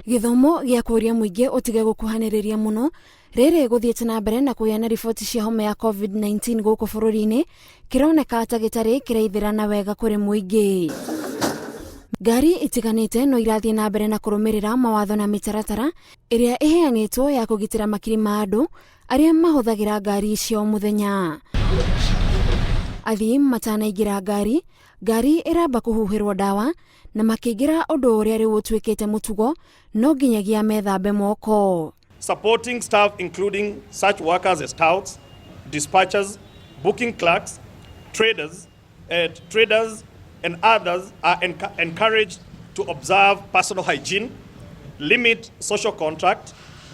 Gĩthomo gĩa kũũria mũingĩ ũtige gũkuhanĩrĩria mũno rĩrĩ gũthiĩte na mbere na kũgĩa na riboti cia homa ya COVID-19 gũkũ bũrũri-inĩ kĩroneka ta gĩtarĩ kĩraithĩrana wega kũrĩ mũingĩ. Ngari itiganĩte no irathiĩ na mbere na kũrũmĩrĩra mawatho na mĩtaratara ĩrĩa ĩheanĩtwo ya kũgitĩra makiri ma andũ arĩa mahũthagĩra ngari icio o mũthenya. Athii matanaingĩra ngari, ngari ĩramba kũhuhĩrwo ndawa na makĩingĩra ũndũ ũrĩa rĩu ũtuĩkĩte mũtugo no nginyagia methambe moko. Supporting staff including such workers as touts, dispatchers, booking clerks, traders, traders and others are encouraged to observe personal hygiene, limit social contact,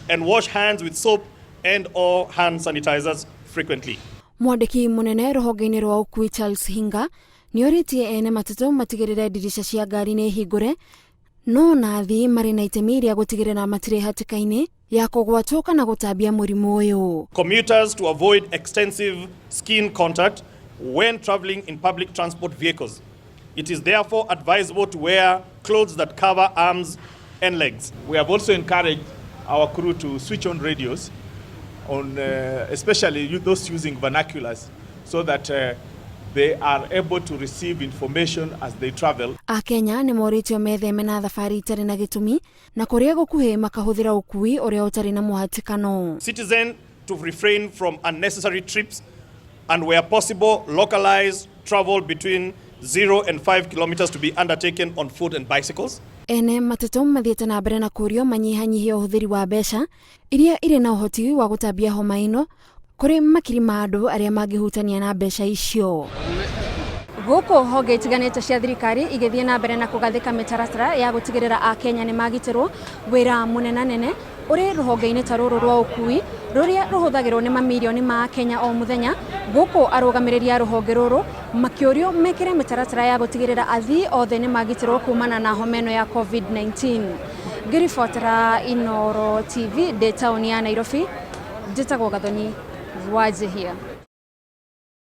and wash hands with soap and or hand sanitizers frequently. Mwandĩki mũnene rũhonge-inĩ rwa ũkui Charles Hinga nĩorĩtie ene matatũ matigĩrĩre ndirica cia ngari nĩ hingũre no na athii marĩ na itemi rĩa gũtigĩrĩra matirĩ hatĩka-inĩ ya kũgwatwo kana gũtambia mũrimũ ũyũ. Commuters to avoid extensive skin contact when traveling in public transport vehicles. It is therefore advisable to wear clothes that cover arms and legs. We have also encouraged our crew to switch on radios, on especially those using vernaculars, so that they are able to receive information as they travel. Akenya nĩ morĩtio metheme na thabarĩ itarĩ na gĩtũmi na kũrĩa gũkuhĩ makahũthĩra ũkui ũrĩa ũtarĩ na mũhatĩkano. Citizen to refrain from unnecessary trips and where possible localize travel between 0 and 5 kilometers to be undertaken on foot and bicycles. Ene matatũ mathiĩte na mbere na kũũrio manyihanyihie ũhũthĩri wa mbeca iria irĩ na ũhoti wa gũtambia homa ĩno kũrĩ makiri ma andũ arĩa mangĩhutania na mbeca icio. Gũkũ honge itiganĩte cia thirikari igĩthiĩ na mbere na kũgathĩka mĩtaratara ya gũtigĩrĩra Akenya nĩ magitĩrwo wĩra mũnenanene ũrĩ rũhonge-inĩ ta rũrũ rwa ũkui rũrĩa rũhũthagĩrwo nĩ mamirioni ma Akenya o mũthenya. Gũkũ arũgamĩrĩri a rũhonge rũrũ makĩũrio mekĩre mĩtaratara ya gũtigĩrĩra athii othe nĩ magitĩrwo kumana na homa ĩno ya COVID-19.